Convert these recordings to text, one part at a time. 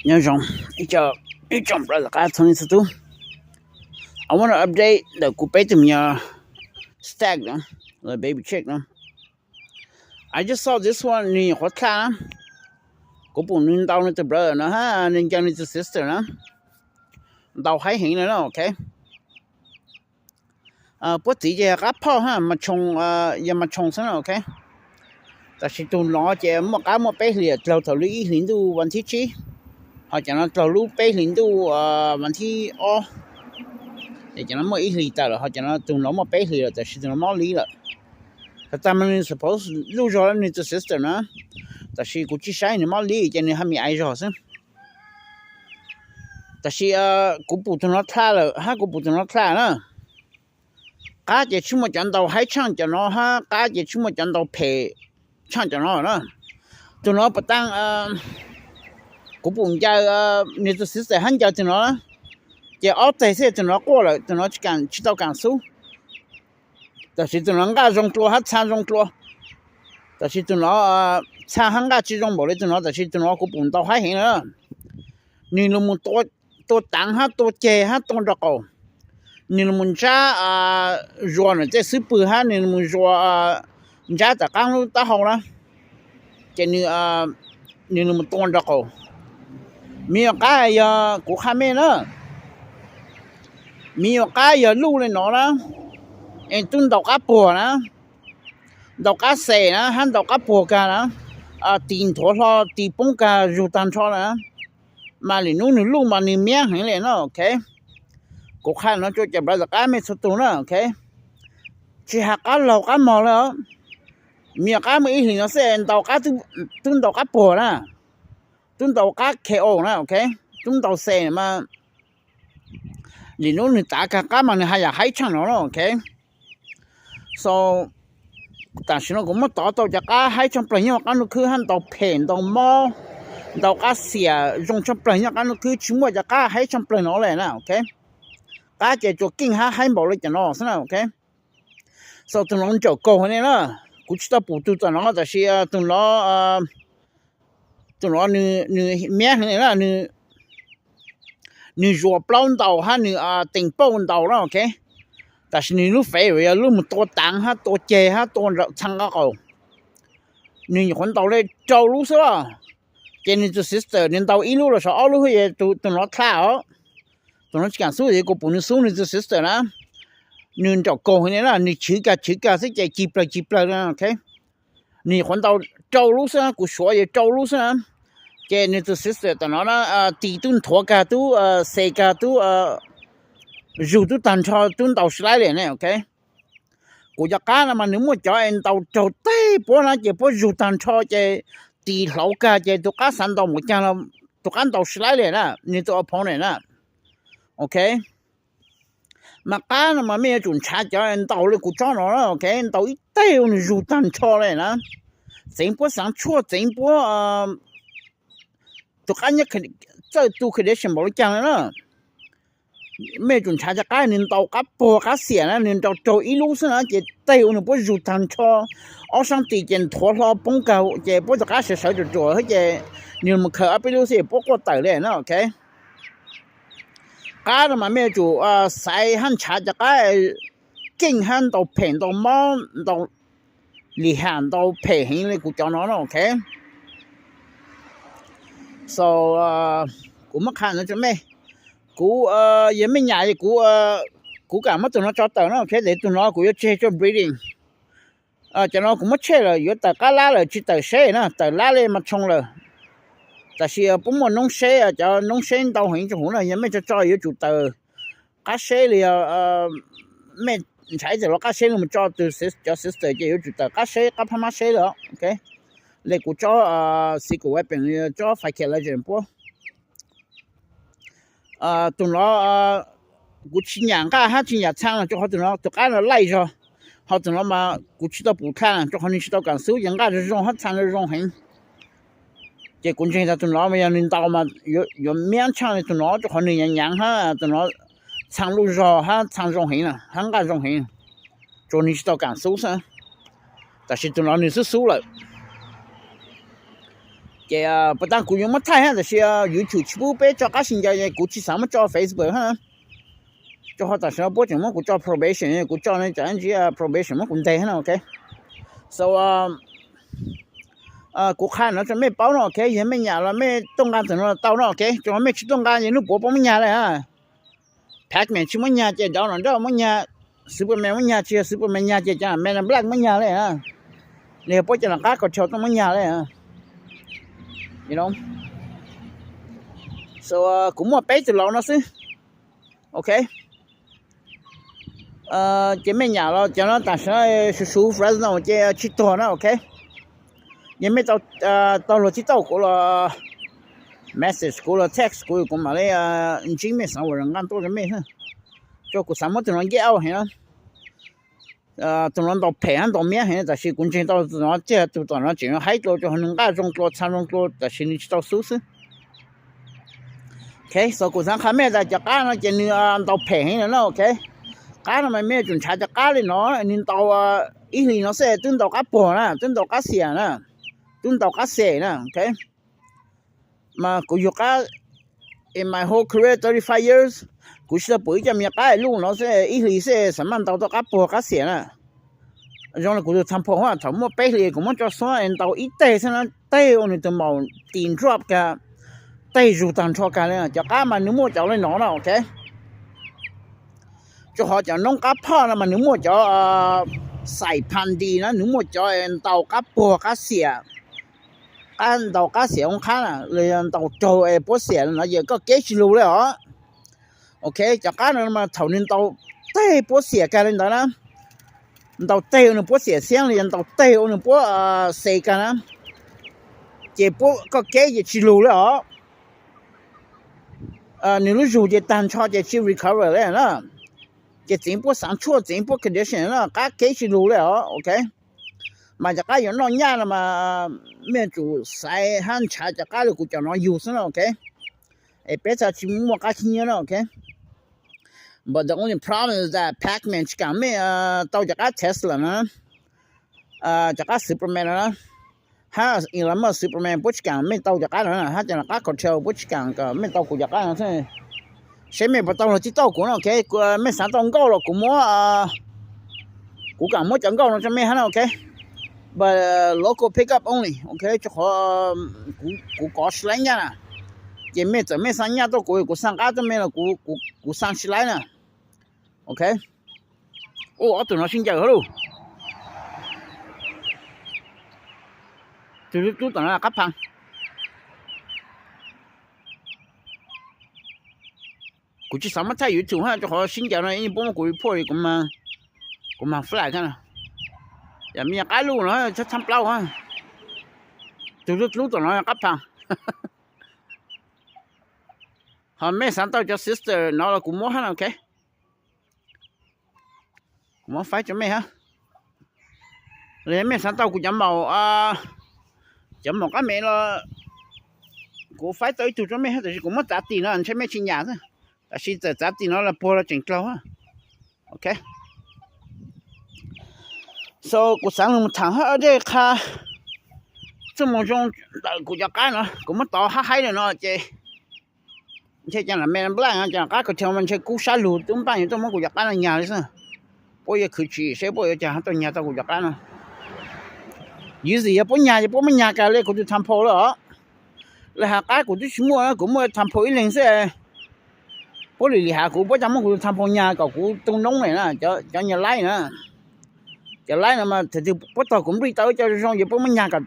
Nyob zoo ib tsoom brother qab txhua leej txhua tus. I want to update ntawm kuv peb tus me nyuam stag no, baby chick no. I just saw this one, nws nyuam qhuav thlaj na. Kuv pum nws ntaus nws tus brother no, nws ncaws nws tus sister na. Ntaus haib heev na, ok. Puab txiv ces yog qab phauj ha, yog mas tshoos xwb na, ok. Tab sis tus no ces muaj qab muaj peb hlis dlaug thaum lub ib hlis ntuj vas thib tsib, ho cov no dlaug lub peb hlis ntuj vas thib ob. Ces cov no muaj ib hlis tawm lawm, ho cov no tus no muaj peb hlis lawm, tab sis tus no mob li lawm. Tag tag mas nws suppose luj zog nws tus sister na, tab sis kuv tsis saib nws mob li ces nws ha mi aiv zog xwb. Tab sis kuv pum tus no thlaj lawm hab kuv pum tus no thlaj na. Qab ces tsis muaj cov ntaus haib tshaaj cov no hab qab ces tsis muaj cov ntaus phem tshaaj cov no na. Tus no puas taag, kuv pum ncaws nws tus sister hab ncaws tus no, ces ob teg xwb tus no quaj lawm, tus no tsis tau kaam xub. Tab sis tus no nqaj zoo dlua hab txha zoo dlua. Tab sis tus no txha hab nqaj tsis zoo npaum li tus no, tab sis tus no kuv pum ntaus haib heev na. Nws los mus tua taav hab tua ceg hab tua nraug qaum. Nws los mus ntsab zuas nws tej xub pwg hab nws los mus zuas ntsab tom qaab lub taub hau na. Ces nws los mus tua nraug qaum. Miv nyuam qab yog kuv qha mej na, miv nyuam qab yog luj li no na, es tub ntaus qab puag na, ntaus qab xes na hab ntaus qab puag kag na, tis nthuav hlo tis poob kag zug tag nrho na, mas lwm nub nws luj mas nws miab heev li na, ok. Kuv qha no rua cov brother qab mej txhua tug na, ok. Tsis has qab laug qab mog li, miv nyuam qab muaj ib hlis no xwb ntaus, tub ntaus qab puag na, tub ntaus qab K O na, ok. Tub ntaus xes mas lwm nub nws tav kag qab mas nws haj yam haib tshaaj no na, ok. So tam sim no kuv muab tov tau cov qab haib tshaaj plawg nyob qab ntuj khwb hab ntaus phem ntaus mob ntaus qab xiam zoo tshaaj plawg nyob qab ntuj khwb, tsis muaj cov qab haib tshaaj plawg no li na, ok. Qab ces tsuas keej hab haib npaum li cov no xwb na, ok. So tus no ntsaum kaug heev li na, kuv tsis tau pum tug tom no tab sis tus no, tus no nws miab heev li na, nws zuas plaub ntaus hab nws teem pauj ntaus na, ok. Tab sis nws lub favorite yog lub mus tua taav hab tua ceg hab tua txha nqaj qaum. Nws nyuam qhuav ntaus li rau lub xwb, ces nws tus sister nws ntaus ib lub los saum ob lub, tus no thlaj os. Tus no tsis kaam xub, kuv pum nws xub nws tus sister na. Nws nraum kaug heev li na, nws chwv kag chwv kag xwb ces ci plawg ci plawg na, ok. Nws nyuam qhuav ntaus rau lub xwb, kuv suav yog rau lub xwb na. Ces nws tus sister tom no na, tis tub nthuav kag tub, xes kag tub, zug tub tag nrho tub ntaus slaib li ne, ok. Kuv cov qab no mas nws muaj cov es ntaus raug teg puab na ces puab zug tag nrho ces tis hlauv kag ces tus qab xav ntaus mus caag los tus qab ntaus slaib li na, nws tus opponent na, ok. Mas qab no mas mej yuav tsum nrhav cov ntaus li kuv tsob no, ok, ntaus ib teg ua nws zug tag nrho li na. Txeev puab xaav tshuaj, txeev puab tus qab nyob txawj tu condition npaum li caag li na. Mej yuav tsum nrhav cov qab nws ntaus qab puag qab xiam na, nws ntaus raug ib lub xwb na ces teg ua nws puab zug tag nrho, ob saab tis ces nthuav hlo poob kag ces puab tus qab sawv sawv ruam ruam xwb ces nws mus khaws ob peb lub xwb puab quaj tawm li na, ok. Qab no mas mej yuav tsum xaiv hab nrhav cov qab keej hab ntaus phem ntaus mob ntaus lim ham ntaus phem heev li kuv cov no na, ok. So kuv muab qha no rua mej, kuv, yog mej nyam kuv, kuv kaam muab tug no tso tawm na, ok, tes tug no kuv yuav tseg tsua breeding. Cov no kuv muab tseg lawm, yuav tawm qab lab lawm tsis tawm seb na, tawm lab li mas tshoo lawm. Tab sis puab muaj noob seb, cov noob seb ntau heev rua huv na, yog mej tso tso yuav tsum tawm qab seb li, yog mej nrhav ib txwm los qab seb li mus tso tug cov sister ces yuav tsum tawm qab seb qab phab mab seb lawm, ok. Li kuv tsob xi kuv ua peem tsob fais khiav lawv tseem puab. Tug no kuv tsis nyam nqaj hab tsis nyam txhaa los rua qhov tug no tus qab no laij zog, ho tug no mas kuv tsis tau pum dlha rua qhov nws tsis tau kaam xub ces nqaj zoo zoo hab txhaa zoo zoo heev. Ces kuv ntseeg tas tug no mas yog nws ntaus mas yuav miab tshaaj li tug no rua qhov nws nyaav nyaav hab tug no txhaa luj zog hab txhaa zoo heev na hab nqaj zoo heev, tsuas nws tsis tau kaam xub xwb. Tab sis tug no nws xub xub lawm. Ces puas tas kuv yuav muab thaij hab, tab sis YouTube tsis pub peb tso qab si ncaws, kuv tsis xav muab tso Facebook hab. Rau qhov tam sim no puab tseem muab kuv tso probation, kuv tso ne tsam ntsib probation muab kuv ntes hab no, ok. So kuv qha no rau mej paub no, ok. Yog mej nyam los mej tuaj nqa tus no tau no, ok. Rau qhov mej tsis tuaj nqa ces hnub puav puab muab nyag le. Pac-Man tsis muab nyag ces Donald Trump muab nyag, Superman muab nyag, tsis yog Superman nyag ces cov Men in Black muab nyag le. Los yog puab cov nom qab cartel tuaj muab nyag le. So kuv muaj peb tug laus no xwb, ok. Ces mej nyam los cov no tam sim no suv suv Fresno ces tsis tuag na, ok. Yog mej tau luag tib tauj kuv los message kuv los text kuv, kuv mam li ntsib mej xav ua nqaj tuaj rau mej xwb. Rau kuv xav muab tus no get out heev na. Tus no ntaus phem hab ntaus miab heev, tab sis kuv ntseeg tau tus no tiag, tus tom no tseem haib dlua rau nws nqaj zoo dlua txha zoo dlua, tab sis nws tsis tau xub xwb. Ok, so kuv xaav qha mej tas cov qab no ces nws ntaus phem heev no na, ok. Qab no mas mej yuav tsum nrhav cov qab li no, nws ntaus ib hlis no xwb twb ntaus qab puag na, twb ntaus qab xiam na, twb ntaus qab xem na, ok. Mas kuv yug qab in my whole career thirty five years, kuv tsis tau pum ib co me qab luj no xwb ib hlis xwb xav maj ntaus tau qab puag qab xiam na. Zoo li kuv tus tha phom thaum muaj peb hlis kuv muab tso xuab ntaus ib teg xwb na, teg ua nws tus maum tis nruab kag, teg zug tag nrho kag li. Cov qab mas nws muaj cov li no na, ok. Rau qhov cov noob qab phoj no mas nws muaj cov xais pha nti na, nws muaj cov ntaus qab puag qab xiam, qab ntaus qab xiam oo qhab na, los yog ntaus raug es puab xiam no ces koj keb tsis lug li os. Ok, cov qab no mas thaum nws ntaus teg puab xiam kag li ntawd na, ntaus teg ua nws puab xiam xiab los yog ntaus teg ua nws puab xe kag na, ces puab koj keb ces tsis lug li os. Nws lub zug ces tag nrho ces tsis recover li na. Ces txiv puab xaav tshuaj, txiv puab condition na, qab keb tsis lug li os, ok. Mas cov qab yuav noj nyaj no mas mej yuav tsum xaiv hab nrhav cov qab li kuv cov no yug xwb na, ok. Es peb txhaj tsis muaj qab khib nyiab na, ok. But the only problem is that Pac-Man tsis kaam mej tau cov qab Tesla na, cov qab Superman no na, hab Elon Musk Superman puab tsis kaam mej tau cov qab no na, hab cov qab cartel puab tsis kaam kom mej tau kuv cov qab no xwb. Seb mej puas tau luag tib tauj kuv no, ok. Mej xaav tau nkauj los kuv muab, kuv kaam muab cov nkauj no rau mej hab na, ok. But local pick up only, ok. Rau qhov kuv kov sib laib nyaj na, ces mej txawm mej xa nyaj tuaj kuv, kuv xa qab tuaj mej los kuv xa sib laib na, ok. Ua ob tug no sib ncaws hab lauj. Tus hlub hlub tom no qab pha. Kuv tsis xav muab thaij YouTube hab, rau qhov sib ncaws no puab muab kuv report, kuv mag flag na. Yog me nyuam qab luj no tshab txhab plaub hab. Tus hlub hlub tom no qab pha. Ho mej xav tau cov sister no los kuv muab hab, ok. Kuv muab faib rau mej hab. Los yog mej xav tau kuv cov maum, cov maum qab mev los kuv faib tau ib tug rau mej hab, tab sis kuv muab txav tim no ntshe mej tsis nyam xwb. Tab sis txawm txav tim no los puag los tseem dlaug, ok. So kuv xaav lug mus thaam hab dej qha txuj moo zoo ntawm kuv cov qab no, kuv muab tov hab haib li no ces ntshe cov nam me nplaj cov qab khaws chaw mas ntshe kub sab lug tub npaaj yuav tuaj muab kuv cov qab no nyag li xwb. Puab yuav khwv tsim seb puab yuav cas hab tuaj nyag tau kuv cov qab no. Ywv txim yog puab nyag ces puab muab nyag kag li kuv tus tha phau lawm os. Lawv has qab kuv twb tsis muaj, kuv muaj tha phau ib leeg xwb. Puab lim lim has kuv puab coj muab kuv tus tha phau nyag kom kuv tu noob li na, cov nyag laib na. Cov laib no mas thaum twg puab tog kuv nplij tau ib co zoo ces puab muab nyag kom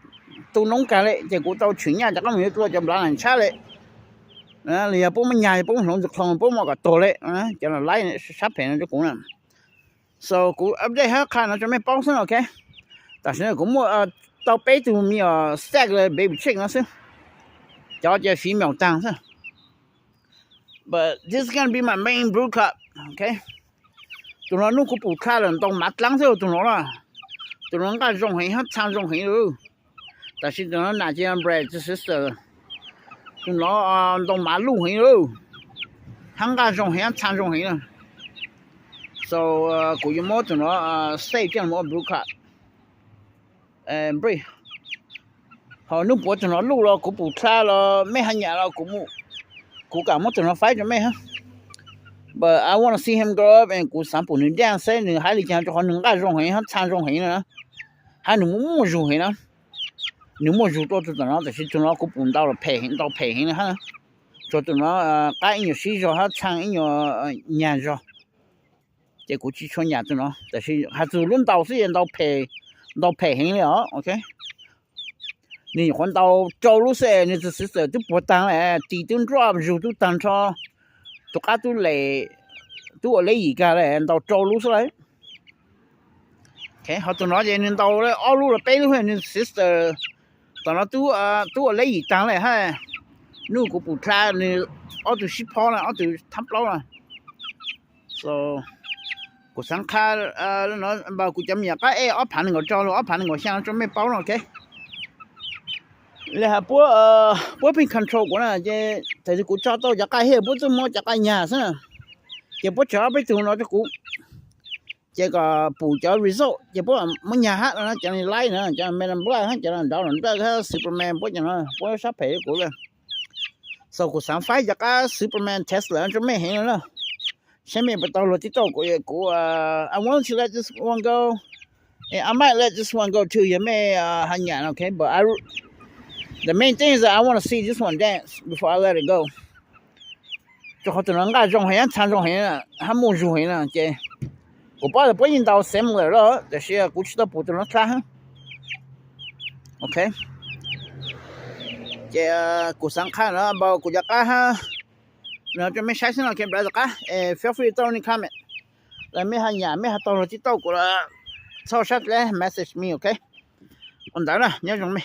tu noob kag li ces kuv tau tshwm nyaj rov qab mus yuav dlua cov nplav na tshab li. Los yog puab muab nyag puab muab hloov tus qhoo puab muab kom tuag li. Cov laib sab phem no rau kuv na. So kuv update hab qha no rau mej paub xwb, ok. Tam sim no kuv muaj tau peb tug me nyuam stag li baby chick no xwb. Cov ces female taag xwb. But this is gonna be my main brood cub, ok. Tus no nub kuv pum dlha lawm ntaus mav dlaab xwb tus no na. Tus no nqaj zoo heev hab txha zoo heev lawm. Tab sis tus no nam ces breed sister. Tus no ntaus mav luj heev lawm, hab nqaj zoo heev hab txha zoo heev na. So kuv yuav muab tus no save coj mus ua brood cub. Ho nub puav tug no luj los kuv pum dlha los mej haj nyam los kuv kam muab tug no faib rua mej hab. But I want to see him grow up and kuv xaav pum nwg dance xwb, nwg hab le caag rua qhov nwg nqaj zoo heev hab txhaa zoo heev na, hab nwg muaj muaj zug heev na. Nwg muaj zug tuaj tug tom no, tab sis tug no kuv pum ntau phem, ntau phem heev na hab. Tsuas tug no qab ib nyuas sib zog hab txhaa ib nyuas nyag zog, ces kuv tsi tshua nyam tug no, tab sis has txug lub ntaus xwb es ntau phem heev le os, ok. Nwg nyuam qhuav ntaus rau lub xwb es nwg tug sister twb puag taag le, tis twb nruab zug tub taag nrho, tug qab tub le, tub ua leb yim kag le, ntaus rau lub xwb lawm. Ho tug no ces nwg ntaus ob lub los peb lub, nwg sister tom no tub ua leb yim taag le hab. Nub kuv pum dlha nwg ob tug sib phob na, ob tug thab plaub na. So kuv xaav qha, npa kuv cov me nyuam qab ej ob phaav nees nkaum rau lug ob phaav nees nkaum xyaa rua mej paub no, ok. Le has puab, puab pheej control kuv na, ces thaum twg kuv tso tau cov qaj hab puab txawj muab cov qaj nyag xwb na, ces puab tso ob peb tug no rua kuv, ces kom pum cov result ces puab muab nyag hab no, cov laiv na, cov men in black hab cov nrad nrad hab Superman puab cov no puab sab phem rua kuv lawm. So kuv xaav faib cov qab Superman Tesla rua mej heev na. Saib mej puas tau luag TikTok kuv, kuv, I want to let this one go. And I might let this one go too yog mej haj nyam, ok, but I, the main thing is that I want to see this one dance before I let it go. Rua qhov tug no nqaj zoo heev, txhaa zoo heev, hab muaj zug heev na, ces kuv paub tas puab yeej ntaus similar lawm, tab sis kuv tsi tau pum tug no dlha hab. Ok, ces kuv xaav qha no npa kuv cov qab hab no rua mej saib xwb no, ok, brother qab, feel free to throw any comment. Los mej haj nyam, mej haj tau luag TikTok kuv los txhob sab dleb message me, ok. Ua ntawd na, nyob zoo mej.